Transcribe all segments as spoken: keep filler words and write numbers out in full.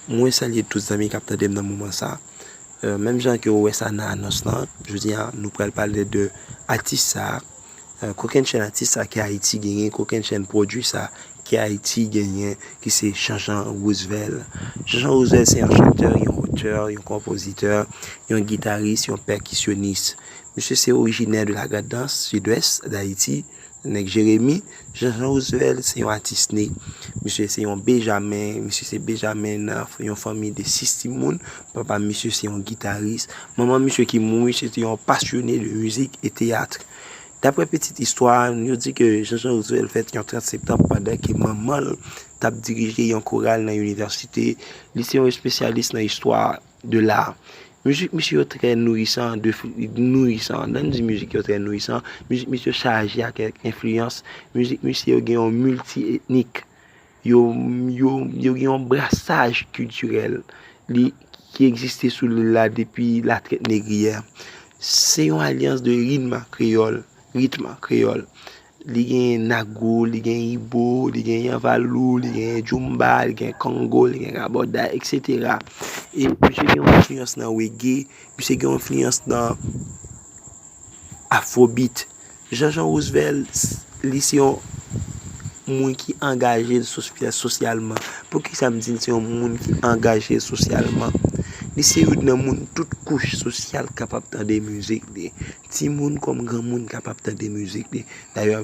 Mwen salye tout zanmi k ap tande m nan moman sa. Euh, menm jan ke ou wè sa nan anons lan, jodi a nou pral pale de atis sa. Euh, kokennchenn atis sa ke Ayiti genyen, kokennchenn pwodui sa ke Ayiti genyen, ki se Jean-Jean Roosevelt. Jean-Jean Roosevelt se yon chantè, yon otè, yon konpozitè, yon gitaris, yon pèkisyonis. Misye se orijinè de la Grande Anse, sidwès Dayiti, nèg Jeremi. Jean-Jean Roosevelt se yon atis ne. Misye se yon Benjamin, misye se Benjamin nan yon fanmi de sis timoun. Papa misye se yon gitaris. Manman misye ki mouri, se te yon pasyone de mizik e teyat. Daprè pitit istwa, yo di ke Jean-Jean Roosevelt fèt yon trant septanm pandan ke manman l t ap dirije yon koral nan inivèsite. Li se yon espesyalis nan istwa de la. Mizik misye yo trè nourisan, de, nourisan. Lè n di mizik yo trè nourisan, mizik misye yo chaje ak enfliyans. Mizik misye yo gen yon milti etnik. Yo, yo, yo gen yon brasaj kiltirèl li ki egziste sou lil la depi la trèt negriyè. Se yon alyans de ritm kreyòl, ritm kreyòl. Li gen nago, li gen ibo, li gen yanvalou, li gen djoumba, li gen kongo, li gen rabòday, etsetera. E misye gen yon enfliyans nan reggae, misye gen yon enfliyans nan afrobeat. Jean-Jean Roosevelt, li se yon moun ki angaje l sosy-, sosyalman. Poukisa m di l se yon moun ki angaje sosyalman? Li se youn nan moun tout kouch sosyal kapab tande mizik li. Timoun kòm granmoun kapab tande mizik li. Dayè,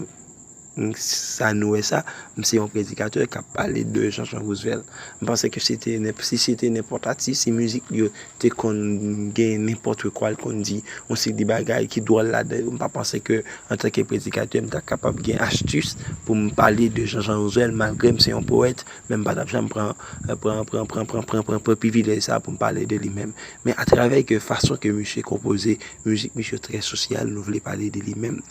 m, sa nou wè sa, m se yon predikatè k ap pale de Jean-Jean Roosevelt. M panse ke si te nenp-, si se te nenpòt atis, si mizik li yo te konn gen nenpòt kwa, l konn di yon seri de bagay ki dwòl ladan yo, m pa panse ke antanke predikatè, m ta kapab gen astis pou m pale de Jean-Jean Roosevelt, malgre m se yon powèt, men m pa t ap janm pran, pran, pran, pran, pran, pran, pran, pran privilèj sa pou m pale de li menm. Men atravè ke fason ke misye konpoze mizik, misye trè sosyal, nou vle pale de li menm.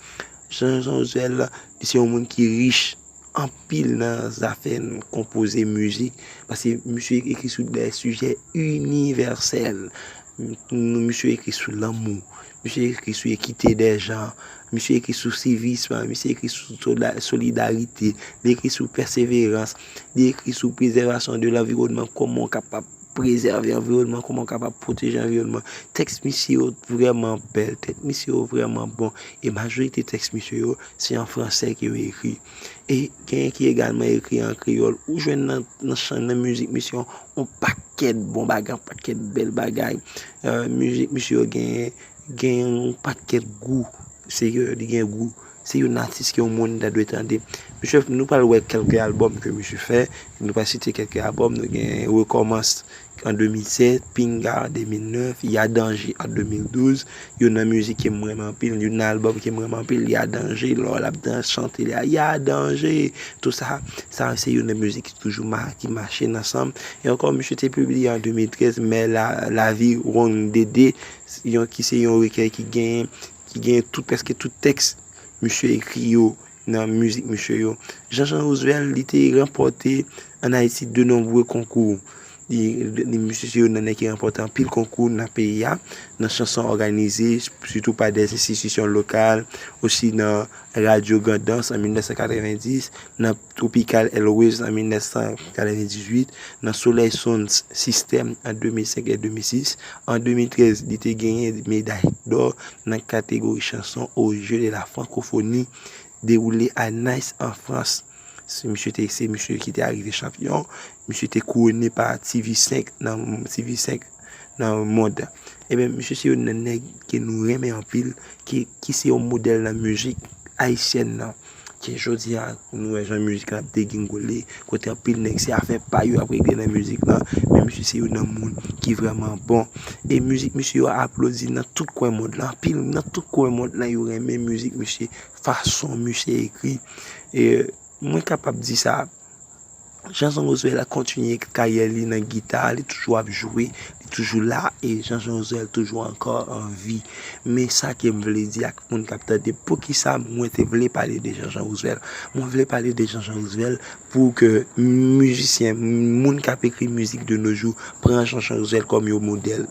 Jean-Jean Roosevelt, li se yon moun ki rich anpil nan zafè konpoze mizik, paske misye ekri sou de sijè inivèsèl. M-, misye ekri sou lanmou, misye ekri sou ekite dè jan, misye ekri sou sivism, misye ekri sou sola-, solidarite, li ekri sou pèseverans, li ekri sou prezèvasyon de lanviwònman, kòman w kapab prezève anviwònman, kòman w kapab pwoteje anviwònman. Tèks misye yo vrèman bèl, tèks misye yo vrèman bon, e majorite tèks misye yo, se an fransè ke yo ekri. E genyen ki egalman ekri an kreyòl. Ou jwenn nan, nan chan, nan mizik misye yo, yon pakèt bon bagay, yon pakèt bèl bagay. Euh, mizik misye yo genyen, genyen yon pakèt gou. Se ke li gen gou. Se yon atis ke yon moun ta dwe tande. Misye, nou pral wè kèlke albòm ke misye fè. Nou pral site kèlke albòm. Nou gen Rekòmans an de mil sèt, Pinga an de mil nèf, Ya Danje an de mil douz. Youn nan mizik ke m renmen anpil, youn nan albòm ke m renmen anpil, Ya Danje, lè w ap dan-, chante li a, Ya Danje, tout sa, sa se youn nan mizik ki toujou ma-, ki mache nan san m. E ankò, misye te pibliye an de mil trèz, Mè la, Lavi Wong Dede, yon, ki se yon rekèy ki gen, ki gen tout, prèske tout tèks misye ekri yo nan mizik misye yo. Jean-Jean Roosevelt, li te ranpòte ann Ayiti de nonbre konkou. Li, li, misye se youn nan nèg ki ranpòte anpil konkou nan peyi a, nan chanson òganize, sitou pa dè enstitisyon lokal, osi nan Radyo Grandans an mil nèf san katrevenndis, nan Tropical Airwaves an mil nèf san katrevendizuit, nan Soleil Sound System an de mil senk e de mil sis. An de mil trèz, li te genyen meday dò nan kategori chanson aux Jeux de la Francophonie, dewoule a Nice, an Frans. Se misye te, se misye ki te arive chanpyon. Misye te kouwone pa T V senk nan, T V senk nan mond. Ebyen, misye se youn nan nèg ke nou renmen anpil, ki, ki se yon modèl nan mizik ayisyèn nan. Ke jodi a, nou wè jan mizik la ap degringole, kote anpil nèg se afè pa yo ap regle nan mizik lan, men misye se youn nan moun ki vrèman bon. E mizik misye yo aplodi nan tout kwen mond lan, anpil nan tout kwen mond lan yo renmen mizik misye, fason misye ekri. E mwen kapab di sa, Jean-Jean Roosevelt ap kontinye karyè li nan gita, li toujou ap jwe, li toujou la, e Jean-Jean Roosevelt toujou ankò an vi. Men sa ke m vle di ak moun k ap tande, poukisa mwen te vle pale de Jean-Jean Roosevelt? Mwen vle pale de Jean-Jean Roosevelt pou ke mizisyen, moun k ap ekri mizik de nos jours, pran Jean-Jean Roosevelt kòm yon modèl.